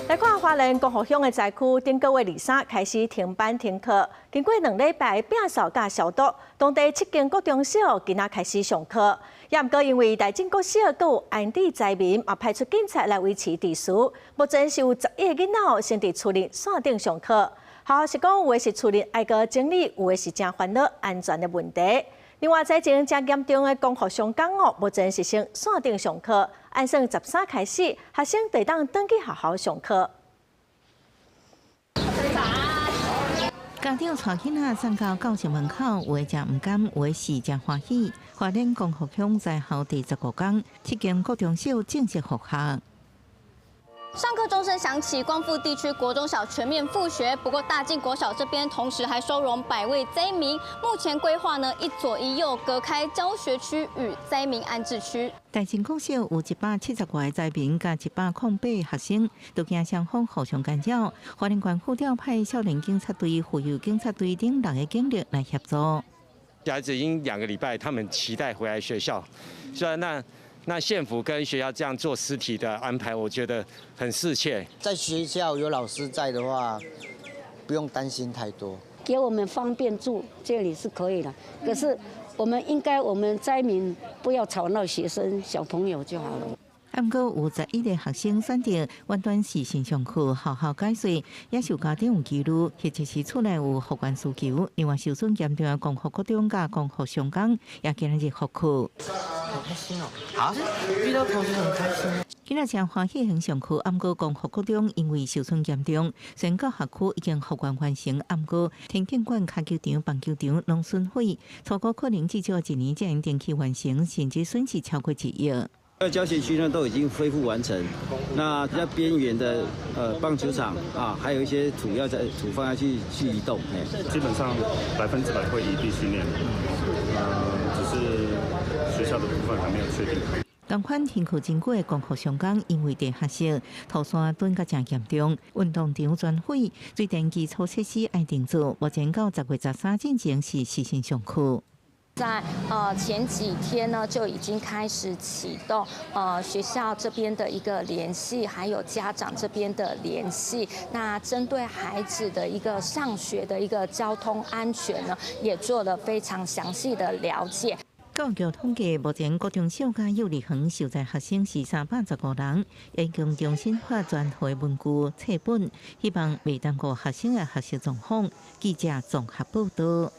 來看花蓮光復鄉的災區，頂個月23開始停班停課，經過2禮拜摒掃佮消毒，當地七間國中小今仔開始上課。也毋過因為大進國小閣有安置災民，嘛派出警察來維持秩序。目前是有11個囡仔先佇厝裡線頂上課。學校是講有的是厝裡愛閣整理，有的是誠煩惱安全的問題。另外，災情誠嚴重的光復雙江哦，目前是先線頂上課，按算13開始，學生就會當轉去學校上課。家長帶囡仔送到教室門口，有的誠毋甘，有的是誠歡喜。花蓮光復鄉災後第15天，七間國中小正式復學。上課鐘聲響起，光復地區國中小全面復學。不過大進國小這邊同時還收容百位災民。目前規劃呢，一左一右隔開教學區與災民安置區。大進國小有170多個災民佮108學生，都驚雙方互相干擾。花蓮縣府調派少年警察隊、婦幼警察隊等六个警力來協助。小孩子已經2個禮拜，他們期待回來學校，雖然那縣府跟學校這樣做實體的安排，我覺得很適切。在學校有老師在的話，不用擔心太多。給我們方便住，這裡是可以的。可是我們應該，我們災民不要吵鬧學生小朋友就好了。毋過有11個學生選擇遠端視訊上課，學校解說，也受家長有疑慮，或者是厝內有復原需求。另外受損嚴重的光復國中佮光復雙江也今日復課。好開心哦！好，遇到同學很開心。今仔誠歡喜去上課，毋過光復國中因為受損嚴重，雖然教學區已經復原完成，毋過田徑館、跤球場、棒球場攏損毀，初估可能至少一年才能重起完成，甚至損失超過1億。那教學區呢都已經恢復完成，那比較邊緣的棒球場啊，還有一些土要在土方要去移動，基本上100%會移地訓練，只是學校的部分還沒有確定。仝款停課真久的光復雙江，因為地下室土山頓甲誠嚴重，運動場全毀，水電基礎設施愛重做，目前到10月13進前是視訊上課。在前幾天呢，就已經開始啟動學校這邊的一個聯繫，還有家長這邊的聯繫。那針對孩子的一個上學的一個交通安全呢，也做了非常詳細的了解。教育局統計，目前國中小佮幼兒園受災學生是315人，已經重新發全套文具冊本，希望袂耽誤學生的學習狀況。記者綜合報道。